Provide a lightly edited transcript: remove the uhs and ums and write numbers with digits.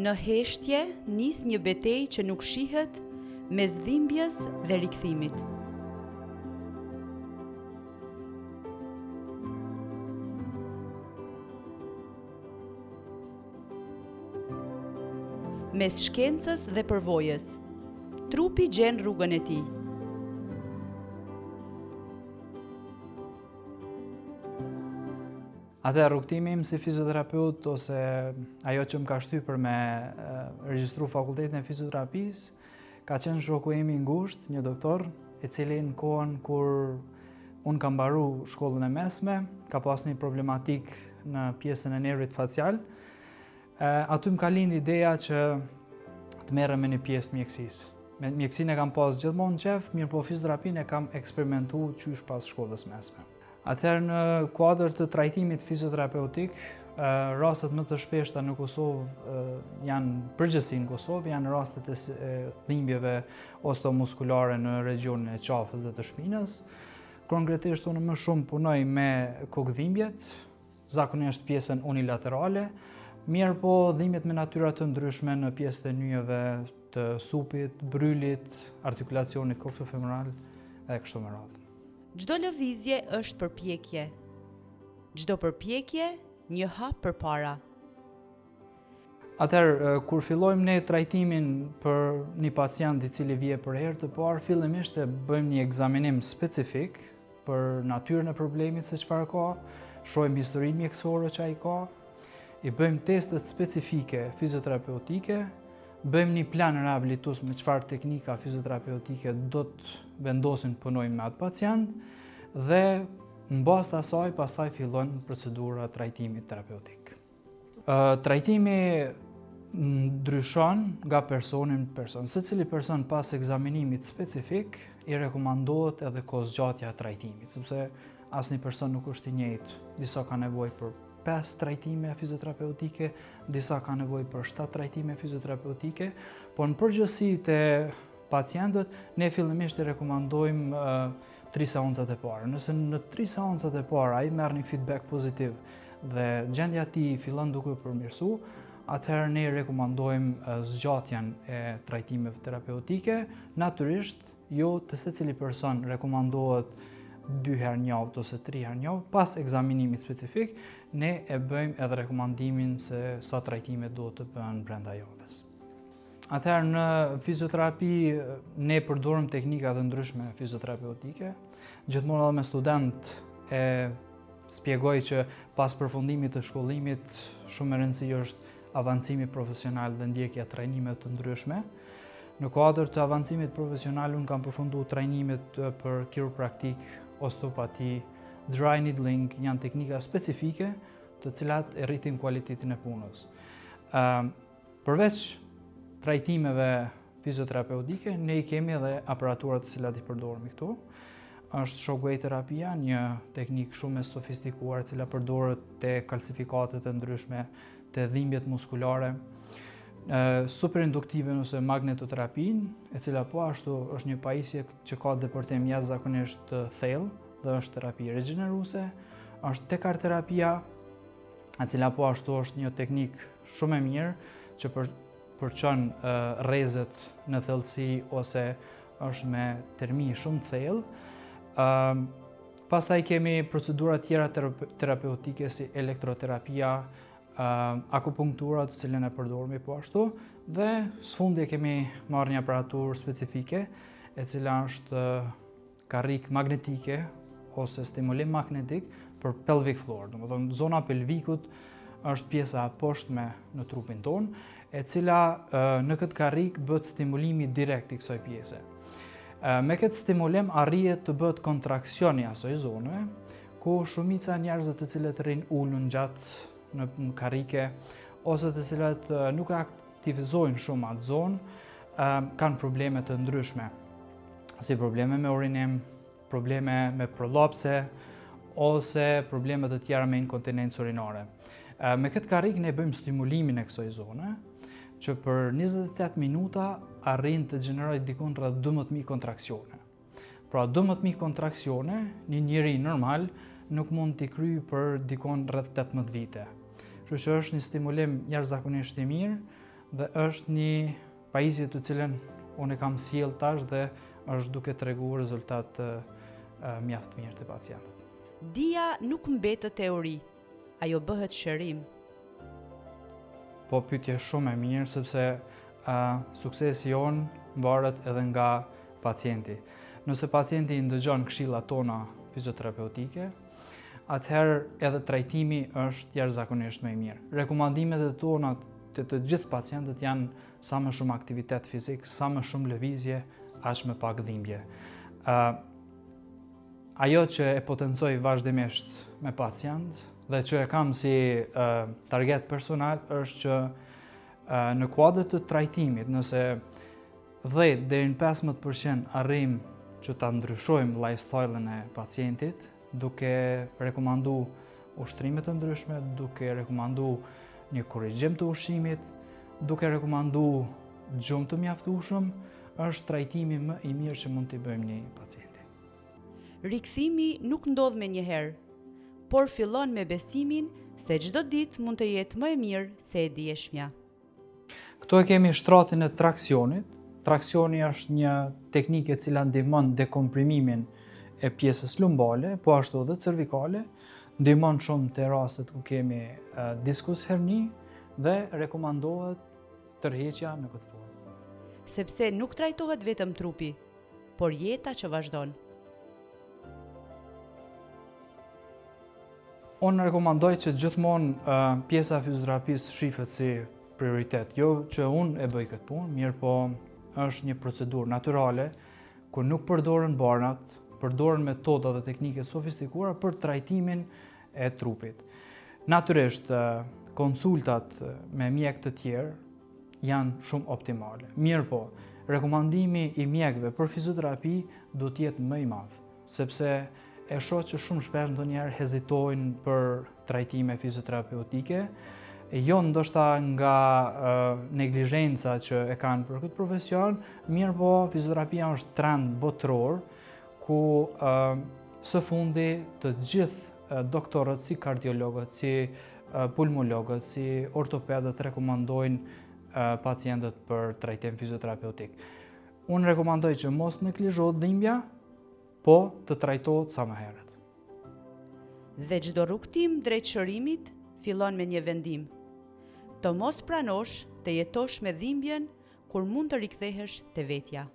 Në heshtje nis një betejë që nuk shihet mes dhimbjes dhe rikthimit. Mes shkencës dhe përvojës, trupi gjen rrugën e tij. Atëherë rrugëtimi im si fizioterapeut ose ajo që më ka shty për me regjistru fakultetin e fizioterapisë, ka qenë shoku im i ngushtë, një doktor, i cili në kohën kur unë kam mbaru shkollën e mesme, ka pas një problematikë në pjesën e nervit facial, aty më ka lind ideja që të merrem me një pjesë mjekësisë. Me mjekësinë e kam pas gjithmonë në qef, mirëpo fizioterapinë e kam eksperimentu qysh pas shkollës mesme. Atëherë në kuadër të trajtimit fizioterapeutik, rastet më të shpeshta në Kosovë janë përgjithësi në Kosovë janë rastet e dhimbjeve osteomuskulare në regjionin e qafës dhe të shpinës. Konkretisht unë më shumë punoj me kokëdhimbjet, zakonisht pjesën unilaterale, mirëpo dhimbjet me natyra të ndryshme në pjesët e nyjeve të supit, brylit, artikulacionit koksofemoral e kështu me radhë. Çdo lëvizje është përpjekje. Çdo përpjekje një hap përpara. Atëherë, kur fillojmë ne trajtimin për një pacient i cili vjen për herë të parë, fillimisht e bëjmë një ekzaminim specifik për natyrën e problemit se çfarë ka, shohim historinë mjekësore që ai ka, i bëjmë testet specifike fizioterapeutike, bëjmë një plan rehabilitues me çfarë teknika fizioterapeutike do të vendosim të punojmë me atë pacient dhe në bazë të asaj pastaj fillon procedura e trajtimit terapeutik. Trajtimi ndryshon nga personi në person. Secili person pas ekzaminimit specifik i rekomandohet edhe kohëzgjatja e trajtimit, sepse asnjë person nuk është i njëjtë. Disa ka nevojë për 5 trajtime fizioterapeutike, disa ka nevojë për 7 trajtime fizioterapeutike, por në përgjithësi te pacientët ne fillimisht i rekomandojmë tri seancat e para. Nëse në tri seancat e para ai merr një feedback pozitiv dhe gjendja e tij fillon duke u përmirësu, atëherë ne rekomandojmë zgjatjen e trajtimeve terapeutike, natyrisht jo te secili person rekomandohet dy herë në javë ose tri herë në javë, pas ekzaminimit specifik, ne e bëjmë edhe rekomandimin se sa trajtime duhet të bëhen brenda javës. Atëherë në fizioterapi ne përdorim teknika të ndryshme fizioterapeutike. Gjithmonë edhe me student e spjegoj që pas përfundimit të shkollimit shumë me rëndësi është avancimi profesional dhe ndjekja e trajnimeve të ndryshme. Në kuadër të avancimit profesional unë kam përfundu trajnimet për kiropraktik, osteopati, dry needling, janë teknika specifike të cilat e rritin kualitetin e punës. Përveç trajtimeve fizioterapeutike, ne i kemi edhe aparaturat të cilat i përdorim këtu. Është shockwave terapia, një teknikë shumë e sofistikuar, e cila përdoret te kalcifikatet e ndryshme, te dhimbjet muskulare, superinduktive ose magnetoterapinë, e cila po ashtu është një pajisje që ka depërtim jashtëzakonisht të thellë dhe është terapi regjeneruese, është tekarterapia, e cila po ashtu është një teknikë shumë e mirë që për, përçon rrezet në thellësi ose është me termi shumë të thellë. Ë pastaj kemi procedura tjera terapeutike si elektroterapia, akupunktura të cilën e përdormi po ashtu dhe së fundi kemi marrë një aparaturë specifike e cila është karrikë magnetike ose stimulim magnetik për pelvic floor. Domethënë, zona pelvikut është pjesa e poshtme në trupin tonë, e cila në këtë karrikë bëhet stimulimi direkt i kësaj pjese. Me këtë stimulim arrihet të bëhet kontraksion i asaj zone, ku shumica e njerëzve të cilët rrinë ulun gjatë në karrike, ose të cilët nuk e aktivizojnë shumë atë zonë, kanë probleme të ndryshme. si probleme me urinim, probleme me prolapse, ose probleme të tjera me inkontinencë urinore. Me këtë karrikë ne bëjmë stimulimin e kësaj zone, që për 28 minuta arrin të gjenerojë dikun rreth 12.000 kontraksione. Pra 12.000 kontraksione, një njeri normal nuk mund t'i kryjë për dikun rreth 18 vite. Kështu që është një stimulim jashtëzakonisht i mirë. Dhe është një pajisje të cilën unë e kam sjellë tash dhe është duke tregu rezultat mjaft mirë te pacientët. Dija nuk mbetet teori, ajo bëhet shërim. Po pyetje shumë e mirë sepse uh, suksesi jonë varet edhe nga pacienti. Nëse pacienti i ndëgjon këshillat tona fizioterapeutike, atëherë edhe trajtimi është jashtëzakonisht më i mirë. Rekomandimet e tona te të gjithë pacientët janë sa më shumë aktivitet fizik, sa më shumë lëvizje, aq më pak dhimbje. Uh, ajo që e potencoj vazhdimisht me pacient dhe që e kam si uh, target personal është që uh, në kuadër të trajtimit, nëse 10 deri në 15% arrijmë që ta ndryshojmë lifestyle-in e pacientit, duke rekomandu ushtrime të ndryshme, duke rekomandu një korrigjim të ushqimit, duke rekomandu gjumë të mjaftueshëm, është trajtimi më i mirë që mund t'i bëjmë një pacienti. Rikthimi nuk ndodh menjëherë, por fillon me besimin se çdo ditë mund të jetë më e mirë se e djeshmja. Këtu e kemi shtratin e traksionit. Traksioni është një teknikë e cila ndihmon dekomprimimin e pjesës lumbale, po ashtu edhe cervikale, ndihmon shumë te rastet ku kemi diskus herni dhe rekomandohet tërheqja në këtë formë. Sepse nuk trajtohet vetëm trupi, por jeta që vazhdon. Unë rekomandoj që gjithmonë pjesa e fizioterapisë shifet si prioritet. Jo që unë e bëj këtë punë, mirëpo është një procedurë natyrale ku nuk përdoren barnat, përdoren metoda dhe teknike sofistikuara për trajtimin e trupit. Natyrisht, konsultat me mjekë të tjerë janë shumë optimale. Mirëpo, rekomandimi i mjekëve për fizioterapi duhet të jetë më i madh. Sepse e shoh që shumë shpesh ndonjëherë hezitojnë për trajtime fizioterapeutike, jo ndoshta nga neglizhenca që e kanë për këtë profesion, mirëpo fizioterapia është trend botëror, ku së fundi të gjithë doktorët, si kardiologët, si pulmologët, si ortopedët rekomandojnë pacientët për trajtim fizioterapeutik. Unë rekomandoj që mos neglizhohet dhimbja, po të trajtohet sa më herët. Dhe çdo rrugëtim drejt shërimit fillon me një vendim. Të mos pranosh të jetosh me dhimbjen kur mund të rikthehesh te vetja.